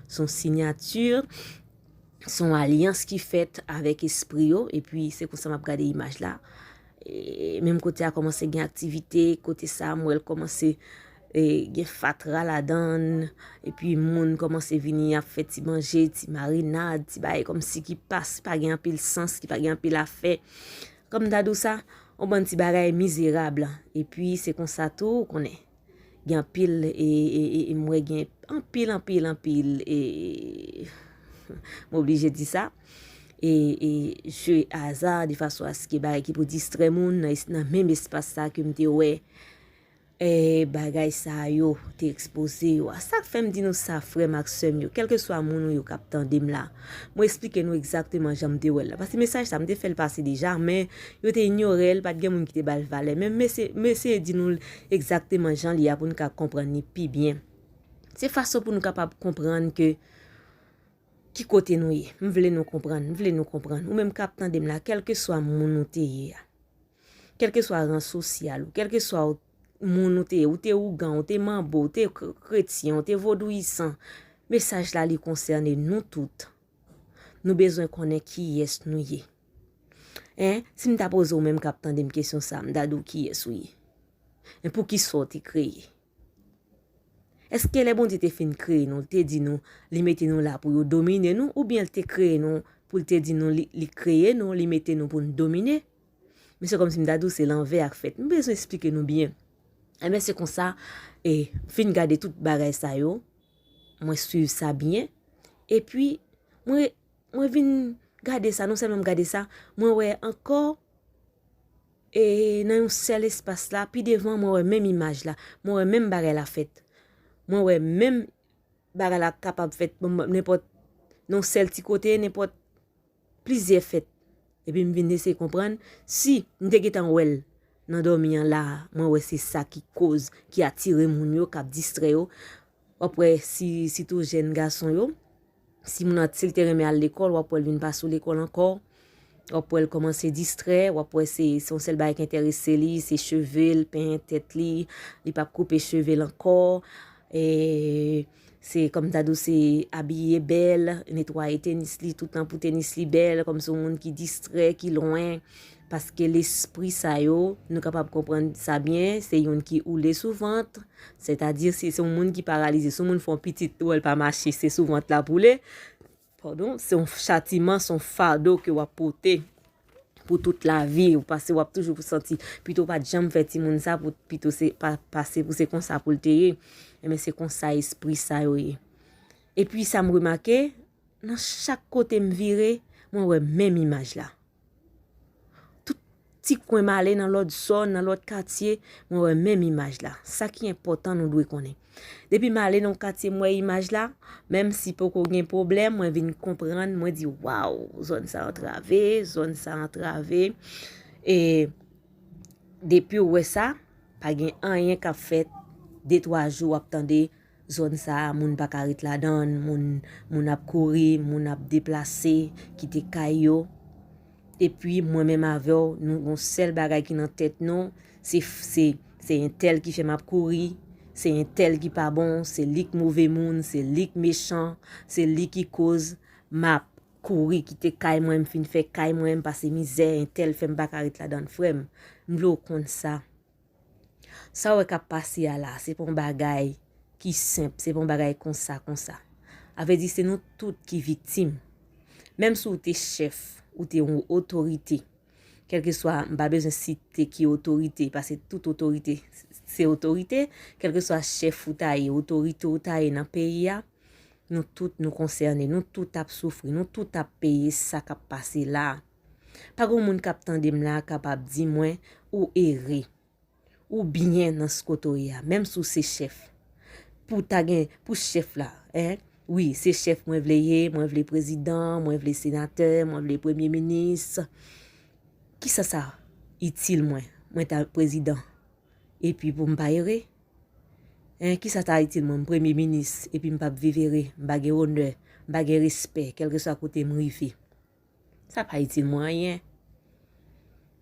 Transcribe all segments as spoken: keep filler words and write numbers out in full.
Se yon siyati, se yon alyans ki fèt avèk espri yo, epi se konsa m ap gade imaj la. E menm kote a kòmanse gen aktivite, kote sa a m wè l kòmanse e, gen fatra ladan l, epi moun kòmanse vini ap fè ti manje, ti marinad, ti bagay kòmsi ki pa, pa gen anpil sans, ki pa gen anpil afè. Kòm m ta di w sa, yon bann ti bagay mizerab. Epi se konsa tou, ou konnen, gen anpil, e, e, e, e m wè gen anpil, anpil, anpil, e, m oblije di sa. E, e, je aza, de fason aske bagay ki pou distrè moun nan, nan menm espas sa ke m te wè e, bagay sa yo te ekspoze yo a. Sa k fè m di nou sa, frè m ak sè m yo, kèlkeswa moun ou yo k ap tande m la, mwen eksplike nou egzakteman jan m te wè l la. Paske mesaj sa, m te fè l pase deja, men yo te inyore l, pa t gen moun ki te ba l valè. Men m eseye, m eseye di nou l egzakteman jan l ye a pou n ka konprann li pi byen. Se fason pou nou kapab konprann ke ki kote nou ye. M vle nou konprann, m vle nou konprann. Ou menm k ap tande m la, kèlkeswa moun ou te ye a, kèlkeswa ran sosyal ou, kèlkeswa moun ou te ye, ou te ougan, ou te manbo, ou te kretyen, ou te vodouyisan, mesaj la li konsène nou tout. Nou bezwen konnen kiyès nou ye. En, si m ta poze ou menm k ap tande m kesyon sa, m ta di w kiyès ou ye. E poukisa w te kreye? Èske lè Bondye te fin kreye nou, l te di nou, li mete nou la pou yo domine nou, oubyen l te kreye nou pou l te di nou, li, li kreye nou, li mete nou pou n domine? Men se kòmsi m ta di w se lanvè a k fèt. M bezwen eksplike nou byen. Enben, se konsa, e, fin gade tout bagay sa yo, mwen swiv sa byen, epi mwen, mwen vin gade sa, non sèlman m gade sa, mwen wè ankò e nan yon sèl espas la, pi devan, mwen wè menm imaj la, mwen wè menm bagay la fèt. Mwen wè menm bagay la kapab fèt, bon, nenpòt, nan yon sèl ti kote, nenpòt plizyè fèt. Epi m vin eseye konprann, si m te gentan wè l nan dòmi an la, mwen wè se sa ki koz, ki atire moun yo, k ap distrè yo. W ap wè si, sitou jèn gason yo, si moun nan, si l te renmen al lekòl, w ap wè l vin pa sou lekòl ankò. W ap wè l kòmanse distrè, w ap wè se, se yon sèl bagay ki enterese li, se cheve l, penyen tèt li, li p ap koupe cheve l ankò. E se kòm ta di w, se abiye bèl, netwaye tenis li, tout tan pou tenis li bèl, kòm se yon moun ki distrè, ki lwen. Paske lespri sa yo, nou kapab konprann sa byen, se youn ki oule sou vant, sètadi se, se yon moun ki paralize. Si yon moun fè yon pitit, ou wè l pa mache, se sou vant la pou l ye. Padon, se yon chatiman, se yon fado ke w ap pote pou tout lavi w, paske w ap toujou santi, pito w pa t janm fè timoun sa, pou, pito se pa, pase pou se konsa pou l te ye. Enben, se konsa espri sa yo ye. Epi sa m remake, nan chak kote m vire, mwen wè menm imaj la. Tout ti kwen m ale nan lòt zòn, nan lòt katye, mwen wè menm imaj la. Sa ki enpòtan nou dwe konnen. Depi m ale nan yon katye, m wè imaj la, menm si poko gen pwoblèm, mwen vin konprann, mwen di, waw, zòn sa antrave, zòn sa antrave. E depi w wè sa, pa gen anyen k ap fèt, de twa jou w ap tande, zòn sa a, moun pa ka ret ladan l, moun, moun ap kouri, moun ap deplase, kite kay yo. Epi mwen menm avè w, nou gon sèl bagay ki nan tèt nou, se, se, se entèl ki fè m ap kouri, se entèl ki pa bon, se li k move moun, se li k mechan, se li ki koz m ap kouri kite kay mwen, m fin fè kay mwen, m pase mizè, entèl fè m pa ka ret ladan l, frè m. M vle w konn sa. Sa w wè k ap pase a la, se pa yon bagay ki senp, se pa yon bagay konsa, konsa. A vle di, se nou tout ki viktim. Menm si w te chèf, ou te yon otorite, kèlkeswa, m pa bezwen site ki otorite, paske tout otorite se otorite, kèlkeswa chèf ou ta ye, otorite ou ta ye nan peyi a, nou tout nou konsène, nou tout ap soufri, nou tout ap peye sa k ap pase la. Pa gen moun k ap tande m la kapab di mwen, ou ere. Ou byen nan s kote w ye a, menm si w se chèf. Pou ta gen, pou chèf la, en, wi, se chèf mwen vle ye, mwen vle prezidan, mwen vle senatè, mwen vle premye minis. Kisa sa itil mwen, mwen ta prezidan, epi pou m pa ere? En, kisa ta itil mwen, m premye minis, epi m p ap viv ere, m pa gen onè, m pa gen respè, kèlkeswa kote m rive? Sa pa itil mwen anyen.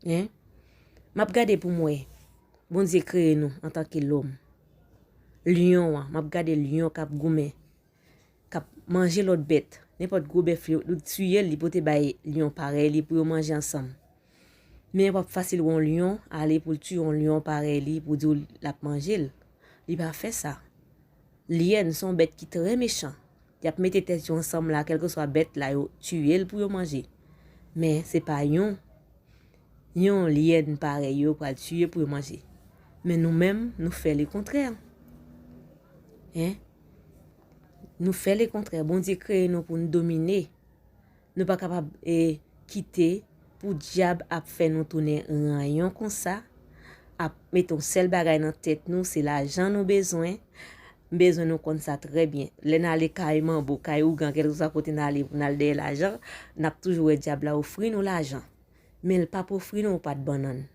En? M ap gade pou m wè. Bondye kreye nou antanke lòm. Lyon an, m ap gade lyon k ap goumen. k ap manje lòt bèt. Nenpòt gwo bèf, li, li tiye l, li pote bay lyon parèy li pou yo manje ansanm. Men w ap fasil wè yon lyon ale pou l tiye yon lyon parèy li, pou di w l ap manje l. Li pa fè sa. Lyèn se yon bèt ki trè mechan. Y ap mete tèt yo ansanm la, kèlkeswa bèt la, yo tiye l pou yo manje. Men se pa yon, yon lyèn parèy yo pral tiye pou yo manje. Men nou menm, nou fè lekontrè. Hein? Nou fè lekontrè. Bondye kreye nou pou n domine. Nou pa kapab, e, kite pou dyab ap fè nou tounen ranyon konsa, ap mete yon sèl bagay nan tèt nou, se lajan nou bezwen. M bezwen nou konn sa trè byen. Lè n ale kay manbo, kay ougan, kèlkeswa kote n ale pou n al dèyè lajan, n ap toujou wè dyab la ofri nou lajan. Men l p ap ofri nou yon pat bannann.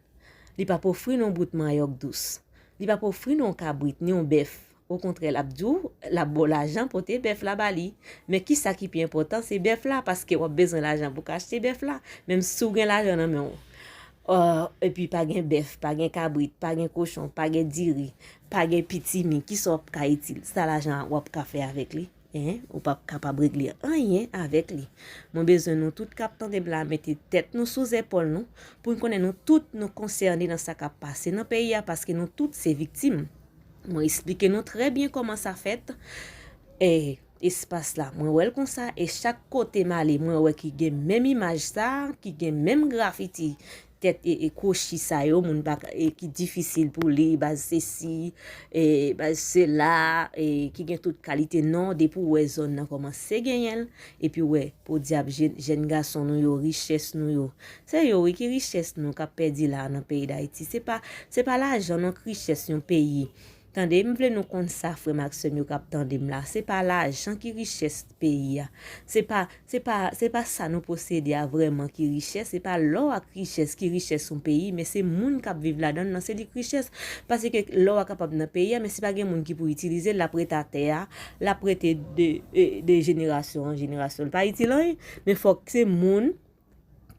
Li p ap ofri nou yon bout manyòk dous. Li p ap ofri nou yon kabrit, ni yon bèf. Okontrè, l ap di w, l ap ba w lajan pote bèf la ba li. Men kisa ki pi enpòtan, se bèf la, paske w ap bezwen lajan pou w ka achte bèf la. Menm si w gen lajan nan men w, euh, epi pa gen bèf, pa gen kabrit, pa gen kochon, pa gen diri, pa gen pitimi, kisa w ap ka itil? Sa lajan an w ap ka fè avèk li? Hein? Ou p ap kapab regle anyen avèk li. Mwen bezwen nou tout k ap tande m la, mete tèt nou sou zèpòl nou, pou n konnen nou tout nou konsène nan sa k ap pase nan peyi a, paske nou tout se viktim. Mwen esplike nou trè byen kòman sa fèt. E, espas la, mwen wè l konsa, e chak kote m ale, mwen wè ki gen menm imaj sa, ki gen menm grafiti, tèt e, e kwochi sa yo, moun pa ka, e ki difisil pou li, baz sesi, e baz sela, e ki gen tout kalite non, depi w wè zòn nan kòmanse genyen l, epi w wè, podyab, jèn, jèn gason nou yo, richès nou yo. Se yo, wi, ki richès nou k ap pèdi la nan peyi Dayiti. Se pa, se pa lajan non k richès yon peyi. Tande, m vle nou konn sa, frè m ak sè m yo k ap tande m la. Se pa lajan ki richès peyi a. Se pa, se pa, se pa sa nou posede a vrèman ki richès. Se pa lò ak richès ki richès yon peyi, men se moun k ap viv ladan l nan, se li k richès. Paske lò a kapab nan peyi a, men si pa gen moun ki pou itilize l, l ap ret atè a, l ap rete de, e, de jenerasyon an jenerasyon. L pa itil anyen, men fòk se moun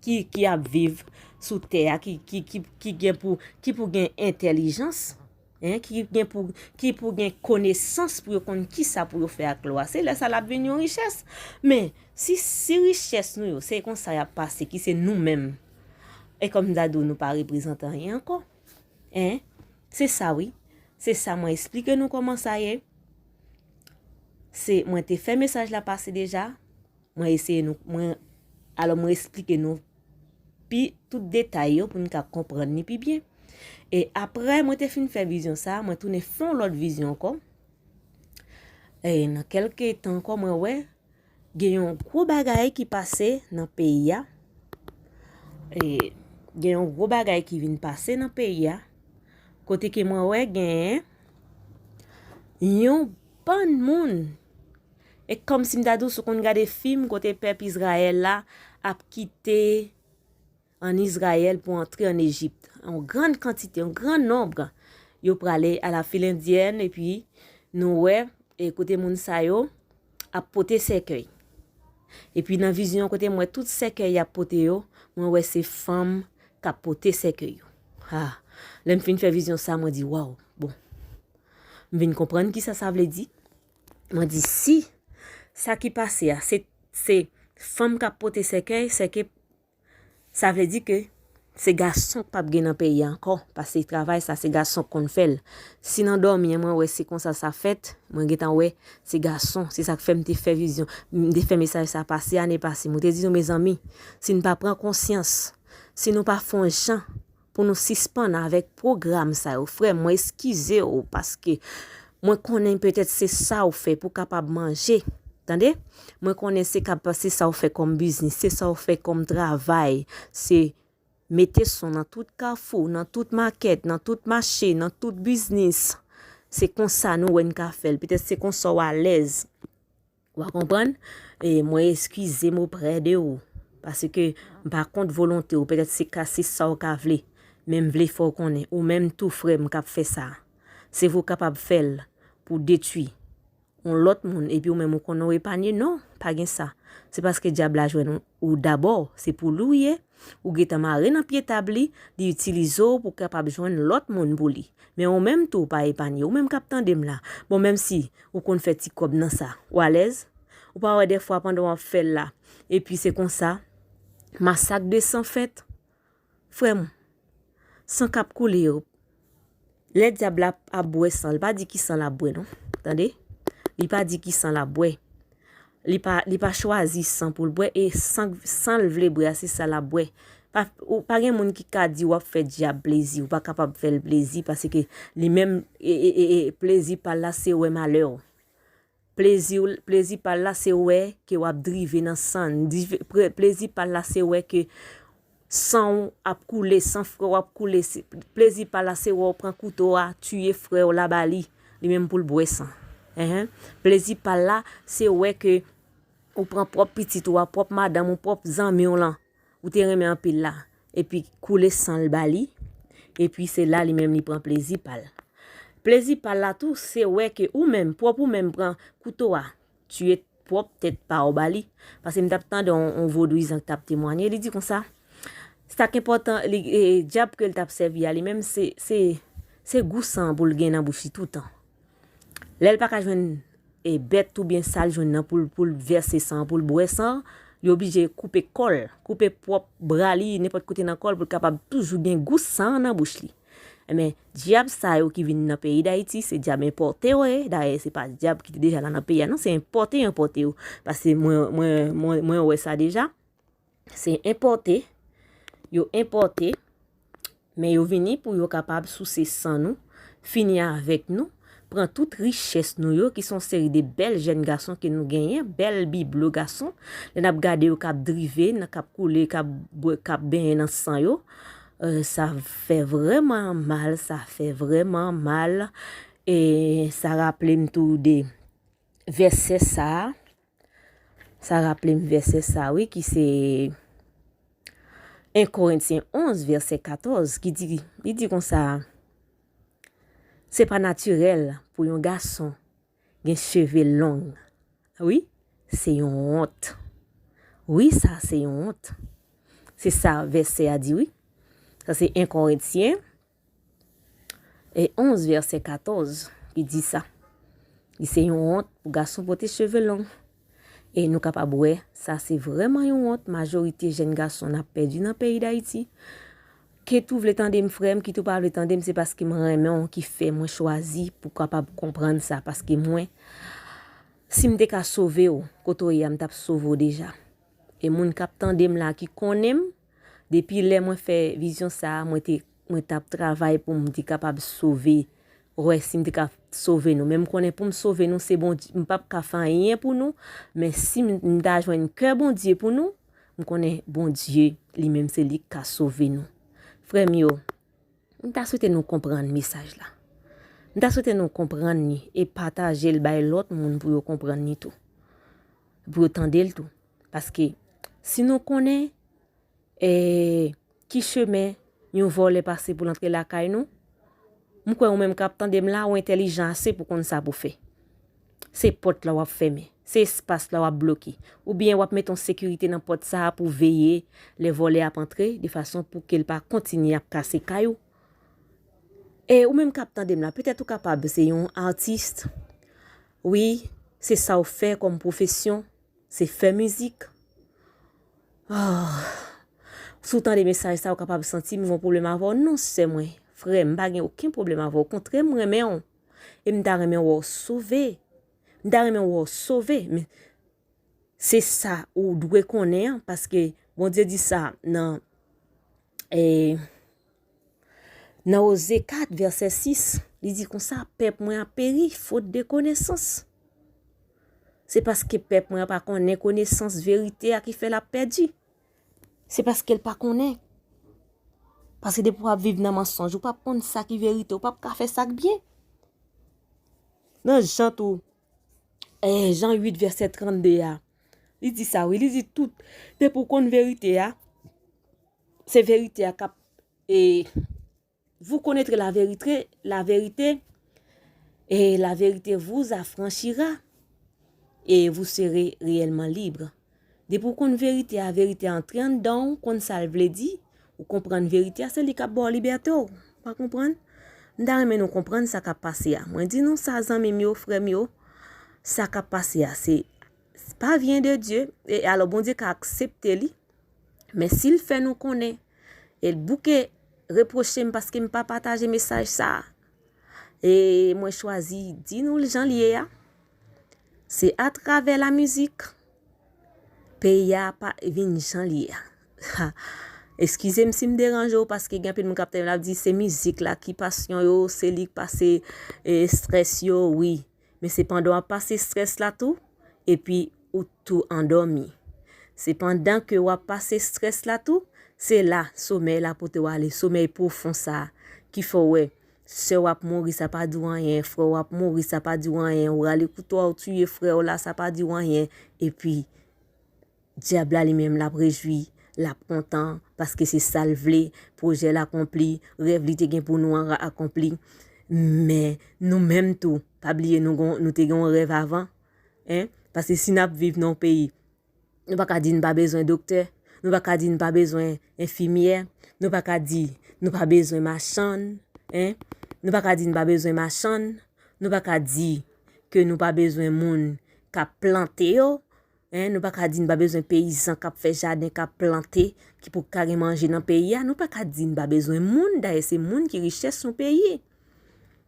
ki, ki ap viv sou tè a, ki, ki, ki, ki gen pou, ki pou gen entèlijans, hein, ki gen pou, ki pou gen konesans pou yo konn kisa pou yo fè ak lò a. Se lè sa l ap vin yon richès. Men, si, si richès nou yo, se konsa y ap pase, ki se nou menm, e kòm m ta di w, nou pa reprezante anyen ankò. Hein? Se sa, wi. Se sa, mwen esplike nou kòman sa ye. Se, mwen te fè mesaj la pase deja. Mwen eseye nou, mwen, alò mwen esplike nou pi tout detay yo pou n ka konprann li pi byen. E apre mwen te fin fè vizyon sa, mwen tounen fè yon lòt vizyon ankò. E nan kèlke tan ankò, mwen wè gen yon gwo bagay ki pase nan peyi a. E gen yon gwo bagay ki vin pase nan peyi a. Kote ke mwen wè gen yon bann moun. E kòmsi m ta di w, si w konn gade fim kote pèp Izrayèl la ap kite ann Izrayèl pou antre ann Ejip. Yon grann kantite, yon gran nonb, yo prale a la fil endyèn, epi nou wè, e kote moun sa yo ap pote sèkèy. Epi nan vizyon an, kote m wè tout sèkèy y ap pote yo, mwen wè se fanm k ap pote sèkèy yo. Ha! Lè m fin fè vizyon sa, mwen di, waw, bon. M vin konprann kisa sa vle di. Mwen di, si sa ki pase a, se, se fanm k ap pote sèkèy, sèke sa vle di ke se gason k p ap gen nan peyi a ankò, paske travay sa, se gason k konn fè l. Si nan dòmi an, mwen wè se konsa sa fèt, mwen gentan wè se gason. Se sa k fè m te fè vizyon, m te fè mesaj sa pase ane pase. Mwen te di nou, mezanmi, si n pa pran konsyans, si nou pa fè yon jan pou nou sispann avèk pwogram sa yo, frè m, mwen eskize w, paske mwen konnen petèt se sa w fè pou w kapab manje. Tande? Mwen konnen se kab, se sa w fè kòm biznis, se sa w fè kòm travay, se mete son nan tout kafou, nan tout makèt, nan tout mache, nan tout biznis. Se konsa nou wè n ka fè l. Petèt se konsa w alèz. W a konprann? E mwen eskize m oprè de ou, paske m pa kont volonte w. Petèt se ka, se sa w ka vle, men m vle fè w konnen, ou menm tou, frè m, k ap fè sa, se vou w kapab fè l pou detwi yon lòt moun, epi ou menm ou konnen w epanye. Non, pa gen sa. Se paske dyab la jwenn ou, ou dabò, se pou li w ye. Ou gentan mare nan pye tab li, li itilize w pou kapab jwenn lòt moun pou li. Men ou menm tou, ou pa epanye. Ou menm k ap tande m la, bon, menm si ou konn fè ti kòb nan sa, ou alèz? Ou pa wè dèfwa pandan w ap fè l la, epi se konsa, masak de san fèt. Frè m, san k ap koule yo. Lè dyab la ap bwè san, li pa di ki san l ap bwè, non. Tande? Li pa di ki san l ap bwè. Li pa, li pa chwazi san pou l bwè, e san, san l vle bwè a, se sa l ap bwè. Pa, ou, pa gen moun ki ka di w ap fè dyab plezi, ou pa kapab fè l plezi, paske li menm, e, e, e, e, plezi pa l la, se wè malè w. Plezi, plezi pa l la, se wè ke w ap drive nan san. Drive, pre-, plezi pa l la, se wè ke san w ap koule, san frè w ap koule. Se, plezi pa l la, se wè w pran kouto a, tiye frè w la ba li, li menm pou l bwè san. Enhen. Plezi pa l la, se wè ke ou pran pwòp pitit ou a, pwòp madanm ou, pwòp zanmi w lan, ou te renmen anpil la, epi koule san l ba li, epi se la li menm li pran plezi pa l. Plezi pa l la tou, se wè ke ou menm, pwòp ou menm pran kouto a, tiye pwòp tèt pa w ba li. Paske m t ap tande yon, yon vodouyizan ki t ap temwanye, li di konsa, sa k enpòtan, li, e, dyab ke l t ap sèvi a li menm, se, se, se gou san an pou l gen nan bouch li toutan. Lè l pa ka jwenn, e, bèt oubyen sa l jwenn nan pou l, pou l vèse san an, pou l bwè san an, li oblije koupe kò l, koupe pwòp bra li, nenpòt kote nan kò l, pou l kapab toujou gen gou san an nan bouch li. Enben, dyab sa yo ki vin nan peyi Dayiti, se dyab enpòte yo ye. Dayè, se pa dyab ki te deja la nan peyi a, non, se enpòte yo enpòte yo. Paske mwen, mwen, mwen, mwen wè sa deja. Se enpòte, yo enpòte, men yo vini pou yo kapab souse san nou, fini avèk nou, pran tout richès nou yo, ki se yon seri de bèl jèn gason ke nou genyen, bèl biblo gason, lè n ap gade yo k ap drive, nan k ap koule, k ap bwè, k ap benyen nan san yo, e, sa fè vrèman mal, sa fè vrèman mal, e sa raple m tou de vèsè sa a, sa raple m vèsè sa, wi, ki se en Korentyen onz, vèsè katòz, ki di, li di konsa, se pa natirèl pou yon gason gen cheve long. Wi, se yon wont. Wi, sa se yon wont. Se sa vèsè a di, wi. Sa se en Korentyen e onz, vèsè katòz, ki di sa. Li se yon wont pou gason pote cheve long. E nou kapab wè, sa se vrèman yon wont, majorite jèn gason n ap pèdi nan peyi Dayiti. Kit ou vle tande m, frè m, kit ou pa vle tande m, se paske m renmen w ki fè mwen chwazi pou kapab konprann sa, paske mwen, si m te ka sove w, kote w ye a, m t ap sove w deja. E moun k ap tande m la, ki konnen m, depi lè mwen fè vizyon sa a, mwen te, mwen t ap travay pou m te kapab sove, wè si m te ka sove nou. Men m konnen pou m sove nou, se Bondye, m p ap ka fè anyen pou nou, men si m, m ta jwenn kè Bondye pou nou, m konnen Bondye, li menm, se li k ka sove nou. Frè m yo, m ta swete nou konprann mesaj la. M ta swete nou konprann li e pataje l bay lòt moun pou yo konprann li tou. Pou yo tande l tou. Paske si nou konnen, e, ki chemen yon vòlè pase pou l antre lakay nou, m kwè ou menm k ap tande m la, ou entèlijan ase pou konn sa pou fè. Se pòt la w ap fèmen, se espas la w ap bloke, oubyen w ap mete yon sekirite nan pòt sa a pou veye lè vòlè ap antre, de fason pou ke l pa kontinye ap kase kay ou. E ou menm k ap tande m la, petèt ou kapab se yon atis. Wi, se sa w fè kòm pwofesyon, se fè mizik. Ah. Si w tande mesaj sa, ou kapab santi m gen yon pwoblèm avè w. Non, sè mwen, frè m, m pa gen okenn pwoblèm avè w. Okontrè, m renmen w. E m ta renmen wè w sove. M ta renmen wè w sove. Men se sa ou dwe konnen an, paske Bondye di sa nan, e, nan Oze kat, vèsè sis, li di konsa, pèp mwen an peri fot de konesans. Se paske pèp mwen an pa konnen konesans verite a ki fè l ap pèdi. Se paske l pa konnen. Paske depi w ap viv nan mansonj, ou p ap konn sa ki verite, ou p ap ka fè sa k byen. Nan Jan tou, e, Jan uit, vèsè trannde a, li di sa, wi, li di tout, depi w konn verite a, se verite a k ap, e, vous connaîtrez la vérité, la vérité, et la vérité vous affranchira, et vous serez réellement libre. Depi w konn verite a, verite a antre anndan w, konn sa l vle di, ou konprann verite a, se li k ap ba w libète w. Pa konprann? M ta renmen nou konprann sa k ap pase a. Mwen di nou sa, zanmi m yo, frè m yo, sa k ap pase a, se, pa vyen de Dye, e alò Bondye ka aksepte li, men si l fè nou konnen, e l bouke repwoche m paske m pa pataje mesaj sa a, e mwen chwazi di nou l jan l ye a, se atravè lamizik, peyi a pa vin jan l ye a. Eskize m si m deranje w, paske gen anpil moun k ap tande m, l ap di se mizik la ki pasyon yo, se li k pase e, estrès yo, wi. Men se pandan w ap pase estrès la tou, epi ou tou andòmi. Se pandan ke w ap pase estrès la tou, se la somèy la pote w ale, somèy pwofon sa a, ki fè w wè sè w ap mouri, sa pa di w anyen, frè w ap mouri, sa pa di w anyen, ou rale kouto a, ou tiye frè w la, sa pa di w anyen, epi dyab la li menm l ap rejwi, l ap kontan, paske se sa l vle, pwojè l akonpli, rèv li te gen pou nou an akonpli. Men nou menm tou, pa bliye nou gon, nou te gen yon rèv avan, en, paske si n ap viv nan yon peyi, nou pa ka di n pa bezwen doktè, nou pa ka di n pa bezwen enfimyè, nou pa ka di nou pa bezwen machann, en, nou pa ka di n pa bezwen machann, nou pa ka di ke nou pa bezwen moun k ap plante yo, en, nou pa ka di n pa bezwen peyizan k ap fè jaden, k ap plante, ki pou ka gen manje nan peyi a, nou pa ka di n pa bezwen moun, dayè se moun ki richès yon peyi.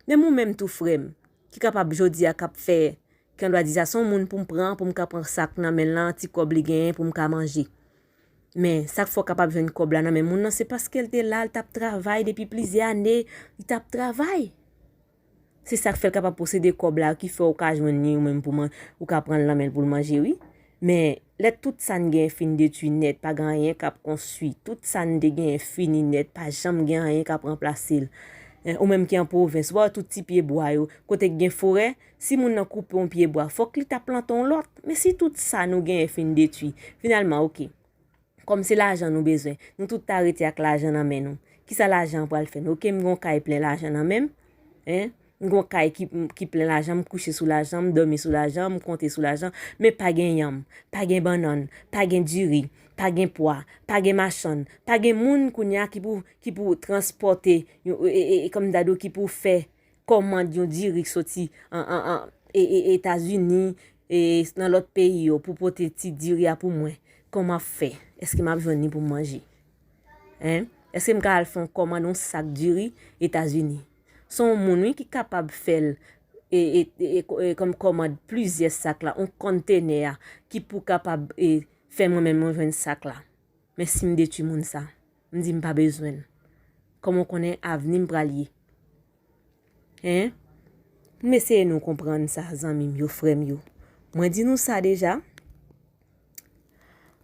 Menm ou menm tou frè m, ki kapab jodi a k ap fè, ki an dwa di sa se yon moun pou m pran, pou m ka pran sa k nan men l lan, ti kòb li genyen pou m ka manje. Men sa k fè w kapab jwenn kòb la nan men moun nan, se paske l te la, l t ap travay depi plizyè ane, li t ap travay. Se sa k fè l kapab posede kòb la, ki fè w ka jwenn li ou menm pou man, ou ka pran l nan men l pou l manje, wi. Men lè tout sa n gen fin detwi nèt, pa gen anyen k ap konstwi, tout sa n te gen fini nèt, pa janm gen anyen k ap ranplase l. En, ou menm ki an pwovens, ou pa wè tout ti pye bwa yo, kote k gen forè, si moun nan koupe yon pye bwa, fòk li ta plante yon lòt. Men si tout sa nou genyen fin detwi, finalman, oke. Kòm se lajan nou bezwen, nou tout ta rete ak lajan nan men nou. Kisa lajan an pral fè nou? Oke, m gen yon kay plen lajan nan men m. En? M gen yon kay ki, ki plen lajan, m kouche sou lajan, m dòmi sou lajan, m konte sou lajan, men pa gen yanm, pa gen bannann, pa gen diri, pa gen pwa, pa gen machann, pa gen moun kounye a ki pou, ki pou transpòte, yo, e, e, e, kòm m ta di w, ki pou fè kòmand yon diri k soti an, an, an, e, e, Etazini, e, nan lòt peyi yo, pou pote ti diri a pou mwen. Kòman m ap fè? Èske m ap jwenn li pou m manje? En? Èske m ka al fè yon kòmand yon sak diri Etazini? Se yon moun, wi, ki kapab fè l, e, e, e, e, e, kòm kòmand plizyè sak la, yon konntenè a, ki pou kapab, e, fè mwen menm mwen jwenn sak la. Men si m detwi moun sa, m di m pa bezwen l. Kòman w konnen avni m pral ye? En? M eseye nou konprann sa, zanmi m yo, frè m yo. Mwen di nou sa deja.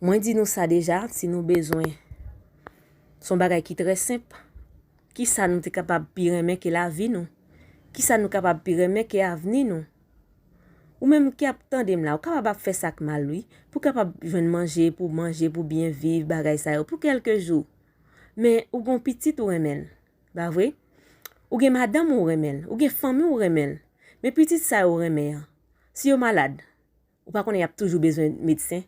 Mwen di nou sa deja, si nou bezwen. Se yon bagay ki trè senp. Kisa nou te kapab pi renmen ke lavi nou? Kisa nou kapab pi renmen ke avni nou? Ou menm ki ap tande m la, ou kapab ap fè sa k mal, wi, pou kapab jwenn manje, pou manje, pou byen viv, bagay sa yo, pou kèlke jou. Men ou gen yon pitit ou renmen l, pa vre? Ou gen madanm ou renmen l, ou gen fanmi ou renmen l. Men pitit sa yo renmen an, si yo malad, ou pa konnen y ap toujou bezwen medsen,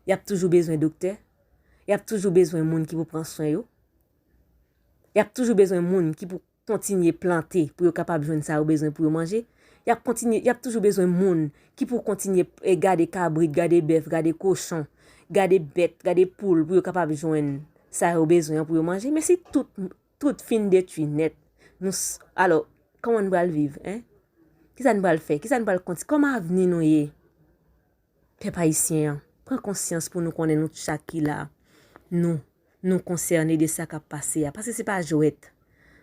y ap toujou bezwen doktè, y ap toujou bezwen moun ki pou pran swen yo, y ap toujou bezwen moun ki pou kontinye plante pou yo kapab jwenn sa yo bezwen pou yo manje. Y ap kontinye, y ap toujou bezwen moun ki pou kontinye, e, gade kabrit, gade bèf, gade kochon, gade bèt, gade poul pou yo kapab jwenn sa yo bezwen an pou yo manje. Men si tout, tout fin detwi nèt, nou s-, alò, kòman n pral viv, en? Kisa n pral fè? Kisa n pral konti-, kòman avni nou ye? Pèp ayisyen an, pran konsyans pou nou konnen nou chak ki la, nou, nou konsène de sa k ap pase a. Paske se pa jwèt.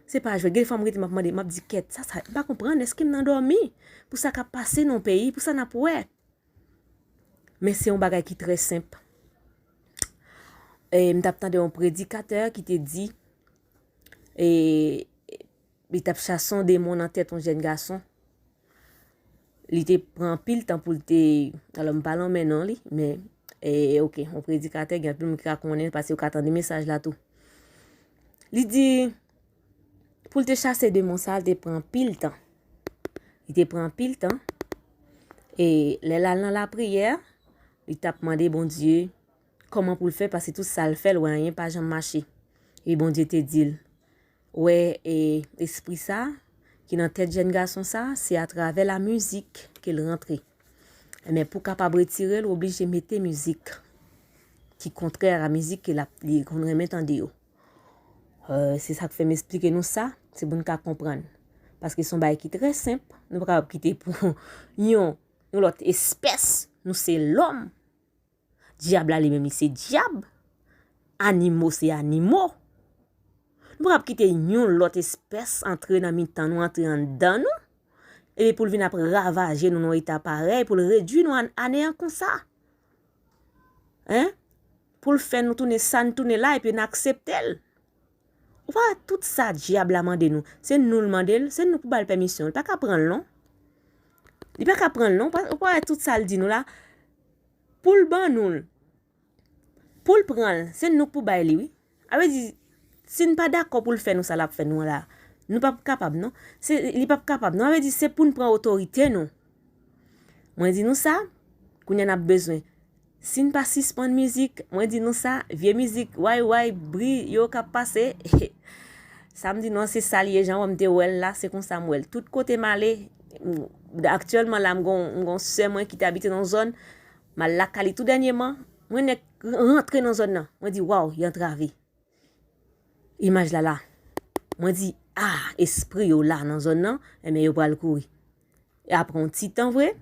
Se pa jwèt. Gen fwa m rete, m ap mande, m ap di, "Kèt, sa, sa, m pa konprann, èske m nan dòmi? Pou sa k ap pase nan yon peyi, pou sa n ap wè." Men se yon bagay ki trè senp. E, m t ap tande yon predikatè ki te di, e, li t ap chase yon demon nan tèt yon jèn gason. Li te pran anpil tan pou l te, alò, m pa lonmen non li, men, e, oke, yon predikatè, gen anpil moun ki ka konnen l, paske yo ka tande mesaj la tou. Li di, pou l te chase demon sa, li te pran anpil tan. Li te pran anpil tan. E lè l al nan lapriyè, li t ap mande Bondye kòman pou l fè, paske tout sa l fè, l wè anyen pa janm mache. E Bondye te di l, wè, e, espri sa ki nan tèt jèn gason sa, se atravè lamizik ke l rantre. Ebyen, pou w kapab retire l, ou oblije mete mizik ki kontrè a mizik ke l ap, li konn renmen tande yo. Euh, se sa k fè m esplike nou sa, se pou n ka konprann. Paske se yon bagay ki trè senp, nou pa kapab kite pou yon, yon lòt espès, nou se lòm. Dyab la li menm li se dyab. Animo se animo. Nou pa kapab kite yon lòt espès antre nan mitan nou, antre anndan nou. Epi pou l vin ap ravaje nou nan yon eta parèy, pou l redui nou a, a neyan konsa. Hein? Pou l fè nou tounen sa n tounen la, epi n aksepte l. Ou pa wè tout sa dyab la mande nou, se nou l mande l, se nou k pou ba l pèmisyon. Li pa ka pran l non. Li pa ka pran l non. Ou pa, ou pa wè tout sa l di nou la, pou l ban nou l, pou l pran l, se nou k pou bay li wi. A vle di, si n pa dakò pou l fè nou sa l ap fè nou an la, nou p ap kapab non. Se, li p ap kapab non. A vle di, se pou n pran otorite nou. Mwen di nou sa, kounye a n ap bezwen. Si n pa sispann mizik, mwen di nou sa, vye mizik, way, way, bri yo k ap pase. Sa m di nou an, se sa l ye, jan w wè m te wè l la, se konsa m wè l. Tout kote m ale, aktyèlman la, m gon, m gon sè mwen ki te abite nan zòn, m al lakay li tou dènyèman, mwen nèk rantre nan zòn nan, mwen di, waw, y antrave. Imaj la la. Mwen di, ah, espri yo la nan zòn nan, enben yo pral kouri. E apre yon ti tan vre,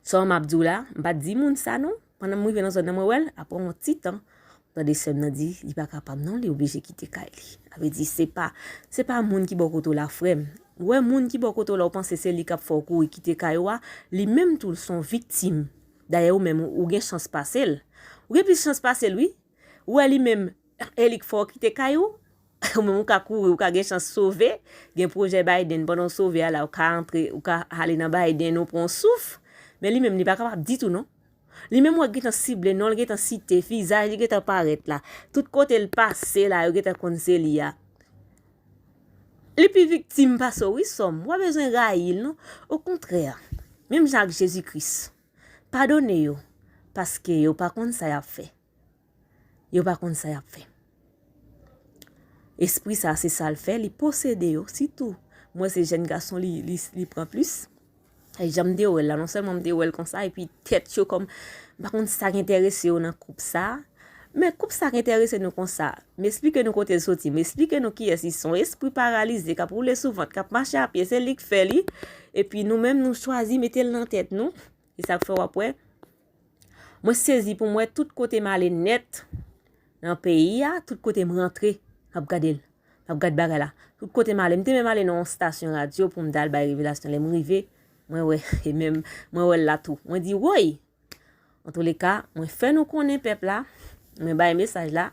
sa m ap di w la, m pa t di moun sa non. Pandan m rive nan zòn nan, mwen wè l, apre yon ti tan, m tande sè m nan di, li pa kapab non, li oblije kite kay li. Sa vle di, se pa, se pa moun ki bò kote w la, frè m. Ou wè moun ki bò kote w la, ou panse se li k ap fè w kouri kite kay ou a, li menm tou, l se yon viktim. Dayè, ou menm, ou, ou gen chans pase l. Ou gen plis chans pase l, wi. Ou wè li menm, e li k fè w kite kay ou? Ou menm ou ka kouri, ou ka gen chans sove. Gen pwojè Biden, pandan w sove a la, ou ka antre, ou ka ale nan Biden, ou pran yon souf. Men li menm, li pa kapab ditou non. Li menm ou wè gentan sible, non l gentan site, vizaj li gentan parèt la. Tout kote l pase la, yo gentan konn se li a. Li pi viktim pase w wi sè m. W pa bezwen rayi l non. Okontrè, menm jan ak Jezi Kris, padone yo, paske yo pa konn sa y ap fè. Yo pa konn sa y ap fè. Espri sa, se sa l fè, li posede yo, sitou. Mwen se jèn gason, li, li, li pran plis. E jan m te wè l la, non sèlman m te wè l konsa, epi tèt yo kòm, m pa konn sa k enterese yo nan koup sa. Men koup sa k enterese nou konsa. M esplike nou kote l soti, m esplike nou kiyès li se, yon espri paralize k ap woule sou vant, k ap mache a pye, se li k fè li. Epi nou menm, nou chwazi mete l nan tèt nou. E sa k fè w ap wè, mwen sezi pou m wè tout kote m ale nèt nan peyi a, tout kote m rantre, m ap gade l, m ap gad bagay la. Tout kote m ale, m te menm ale nan yon stasyon radyo pou m t al bay revelasyon. Lè m rive, mwen wè, e menm, mwen wè l la tou. Mwen di, woy! Antouleka, mwen fè nou konnen pèp la, mwen bay mesaj la,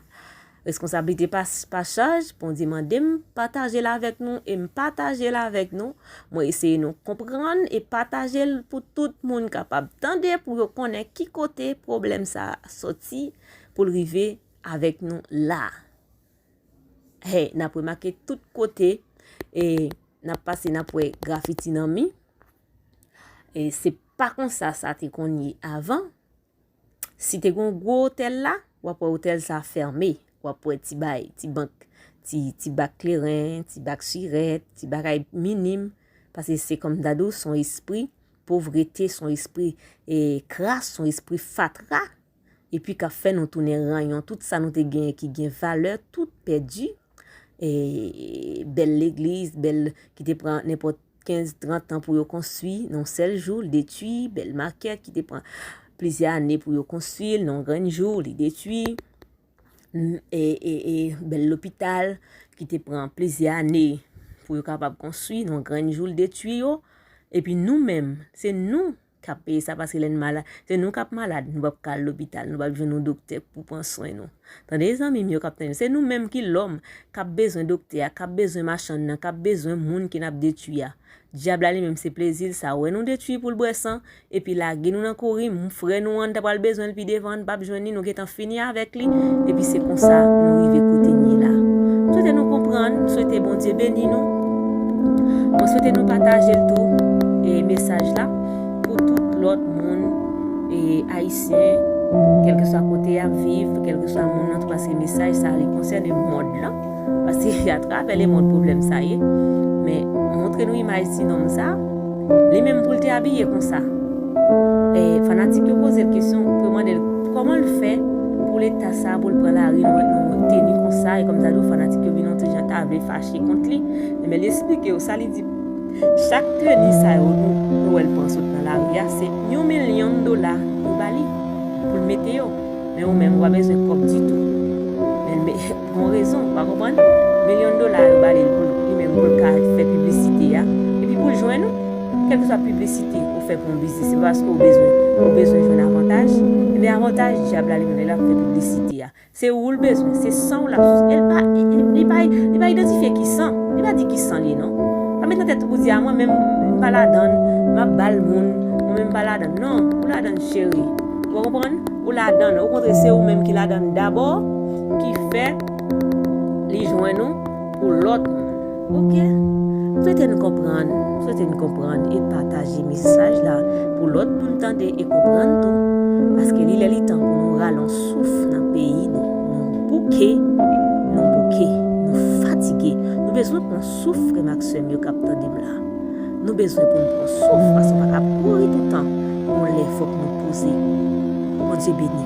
reskonsablite pa, pa chaj, Bondye mande m pataje l avèk nou, e m pataje l avèk nou. Mwen eseye nou konprann e pataje l pou tout moun kapab tande, pou yo konnen ki kote pwoblèm sa a soti, pou l rive avèk nou la. Hey, n ap remake tout kote, e n ap pase, n ap wè grafiti nan mi. E se pa konsa sa te konn ye avan. Si te gen yon gwo otèl la, w ap wè otèl sa fèmen. W ap wè ti bay, ti bank, ti, ti bak kleren, ti bak sirèt, ti bagay minim. Paske se kòm m ta di w, se yon espri povrete, se yon espri, e, kras, se yon espri fatra. Epi k ap fè nou tounen ranyon. Tout sa nou te genyen ki gen valè, tout pèdi. E, bèl legliz, bèl, ki te pran nenpòt kenz, trant an pou yo konstwi, nan yon sèl jou, l detwi, bèl makèt ki te pran plizyè ane pou yo konstwi l, nan yon grenn jou, li detwi. N-, e, e, e, bèl lopital ki te pran plizyè ane pou yo kapab konstwi, nan yon grenn jou, l detwi yo. Epi nou menm, se nou k ap peye sa, paske lè n malad, se nou k ap malad, nou p ap ka al lopital, nou p ap jwenn yon doktè pou pran swen nou. Tande, zanmi m yo k ap tande, se nou menm ki lòm k ap bezwen doktè a, k ap bezwen machann nan, k ap bezwen moun ke n ap detwi a. Dyab la li menm se plezi l sa, wè nou detwi pou l bwè san, epi lage nou nan kouri, m, frè nou an, n ta pral bezwen l pi devan, n p ap jwenn li, nou gentan fini avèk li, epi se konsa nou rive kote n ye la. M swete nou konprann, m swete Bondye beni nou. Mwen swete nou pataje l tou, e mesaj la, pou tout lòt moun, e ayisyen, kèlkeswa kote y ap viv, kèlkeswa moun nan tou, paske mesaj sa, li konsène mond lan, paske atravè lemonn pwoblèm sa ye. Men, montre nou imaj ti nonm sa, li menm pou l te abiye konsa. E fanatik yo poze l kesyon, pou yo mande l kòman l fè pou leta sa, pou l pran lari nan yon teni konsa, e kòm sa di w, fanatik yo vin yon ti jan ta vle fache kont li. Men li esplike yo sa, li di, chak teni sa yo nou, nou wè l pran sot nan lari a, se yon milyon dola yo ba li pou l mete yo. Men ou menm, ou pa bezwen kòb ditou. Men, men, pou yon rezon, ou pa konprann? Milyon dola yo ba li pou li menm, pou l ka fè piblisite a. Epi pou l jwenn ou, kèlkeswa piblisite ou fè pou yon biznis, se paske ou bezwen, ou bezwen jwenn avantaj. Ebyen, avantaj dyab la, li menm, lè l ap fè piblisite a. Se ou l bezwen, se san w l ap sous. E l pa, li, li pa, li pa idantifye ki san. Li pa di ki san li ye, non. Pa met nan tèt ou pou di, a, mwen menm, m pa ladann, m ap ba l moun, mwen menm m pa ladann. Non, ou ladann, cheri. Ou konprann? Ou ladann. Okontrè, se ou menm ki ladann dabò, ki fè li jwenn ou pou lòt moun. Oke? M swete n konprann. M swete n konprann e pataje mesaj la pou lòt moun tande e konprann tou. Paske li lè li tan pou nou rale yon souf nan peyi nou. Nou bouke, nou bouke, nou fatige. Nou bezwen pran souf, frè m ak sè m yo k ap tande m la. Nou bezwen pou n pran souf, paske nou pa ka kouri toutan. Yon lè fòk nou poze. Bondye beni.